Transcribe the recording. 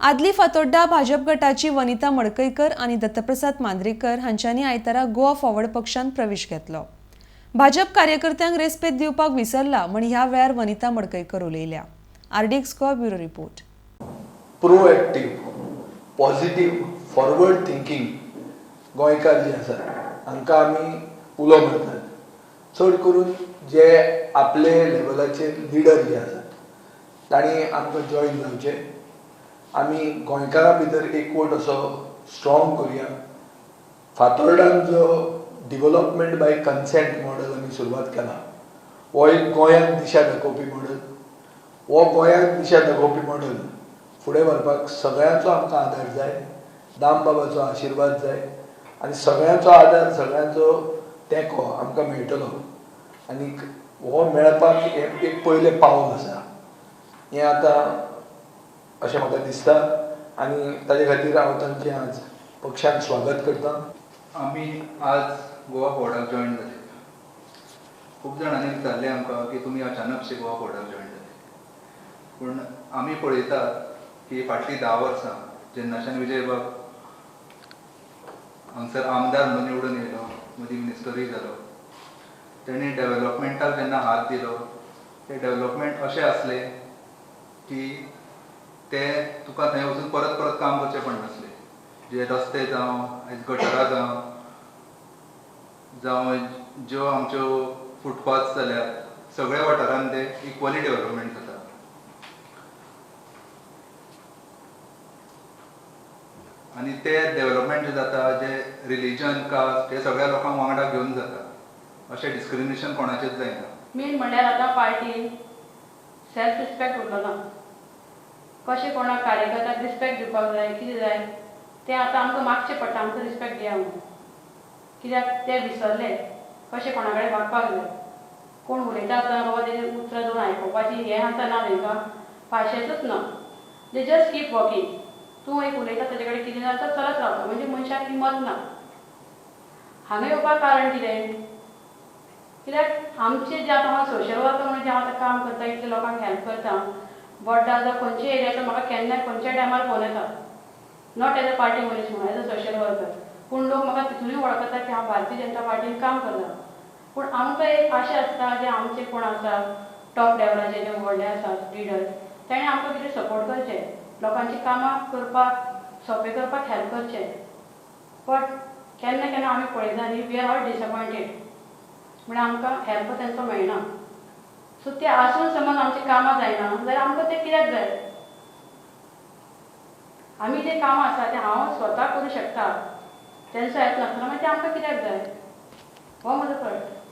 आदली फातोड्डा भाजप गटाची वनिता मडकयकर आनी दत्तप्रसाद मांद्रेकर हांच्यांनी आयतारा गोवा फॉरवर्ड पक्षांत प्रवेश घेतलो. भाजप कार्यकर्त्यांक रेस्पेद दिवपाक विसरला म्हण ह्या वेळार Vanita Madkaikar उलयल्या. RDX Goa bureau report. Proactive, positive, forward thinking गोंयकार जे आसात हांकां आमी उलो मारतात. चड करून जे आपले लेवलाचेर लिडर जे आसात तांणी आमकां जॉयन जावचें. आमी गोंयकारां भितर एकवट असो स्ट्रॉंग करुया. फातोर्डान जो डिवलपमेंट बाय कन्सेंट मॉडल आमी सुरवात केला, हो एक गोंयांक दिशा दाखोवपी मॉडल. हो गोंयांक दिशा दाखोवपी मॉडल फुडें व्हरपाक सगळ्यांचो आमकां आदार जाय, दामबाबाचो आशिर्वाद जाय आनी सगळ्यांचो आदार, सगळ्यांचो तेंको आमकां मेळटलो आनी हो मेळपाक हें एक पयलें पावल आसा हें आतां अशें म्हाका दिसता आनी ताजे खातीर हांव तांचें आज पक्षान स्वागत करतां. आमी आज गोवा फॉरवर्डाक जॉयन जाले. खूब जाणांनी विचारलें आमकां की तुमी अचानकशे गोवा फॉरवर्डाक जॉयन जाले. पूण आमी पळयतात की फाटलीं 10 वर्सां जेन्नाच्यान विजयबाब हांगसर आमदार म्हणून निवडून येयलो, मदीं मिनिस्टरूय जालो, तेणी डेवलपमेंटाक जेन्ना हात दिलो, ते डेवलपमेंट अशें आसलें की ते तुका थंय वचून परत परत काम करचें पडनासलें. जे रस्ते जावं, आयज गटरां जावं, जावं ज्यो आमच्यो फुटपाथ जाल्यात, सगळ्या वाठारांत ते इक्वली डेवलपमेंट जाता. आनी ते डेवलपमेंट जे जाता, जे रिलीजन, कास्ट हे सगळ्या लोकांक वांगडा घेवन जाता. अशें डिस्क्रिमिनेशन कोणाचेंच जायना. मेन म्हणल्यार आतां पार्टीन सेल्फ रिस्पेक्ट उरलो ना. कशें कोणाक कार्यकर्त्याक रिस्पेक्ट दिवपाक जाय, कितें जाय तें आतां आमकां मागचें पडटा, आमकां रिस्पेक्ट दिया म्हणून. कित्याक ते विसरले कशें कोणा कडेन वागपाक जाय. कोण उलयता आसतना बाबा तेजें उतरां दोन आयकुपाची हें आतां ना, तांकां पाशेंसूच ना. They just keep walking. तूं एक उलयता ताजे कडेन कितें जाल्यार तो चलत रावता. म्हणजे मनशाक किंमत ना. हांगा येवपाक कारण कितें? कित्याक आमचे जे आतां हांव सोशल वर्कर म्हणून जें हांव आतां काम करता, इतले लोकांक हेल्प करता, बोड्डा जावं खंयच्या एरियाचो म्हाका केन्नाय खंयच्याय टायमार फोन येता. Not as a party मनीस म्हणून, एज अ सोशल वर्कर. पूण लोक म्हाका तितूनय वळखता की हांव भारतीय जनता पार्टीन काम करता. पूण आमकां एक आशा आसता, जे आमचे कोण आसा टॉप लेवलाचे, जे व्हडले आसात लिडर्स, तेणें आमकां कितें सपोर्ट करचें, लोकांची कामां करपाक सोंपें करपाक हेल्प करचें. बट केन्ना केन्ना आमी पळयता न्ही, we are all disappointed. म्हळ्यार आमकां हेल्प तेंचो मेळना. सो ते आसून समज आमची कामां जायना जाल्यार आमकां ते कित्याक जाय? आमी जे कामां आसा ते हांव स्वता करूं शकता, तेंचो हेल्प नासतना मागीर ते आमकां कित्याक जाय, हो म्हजो प्रश्न.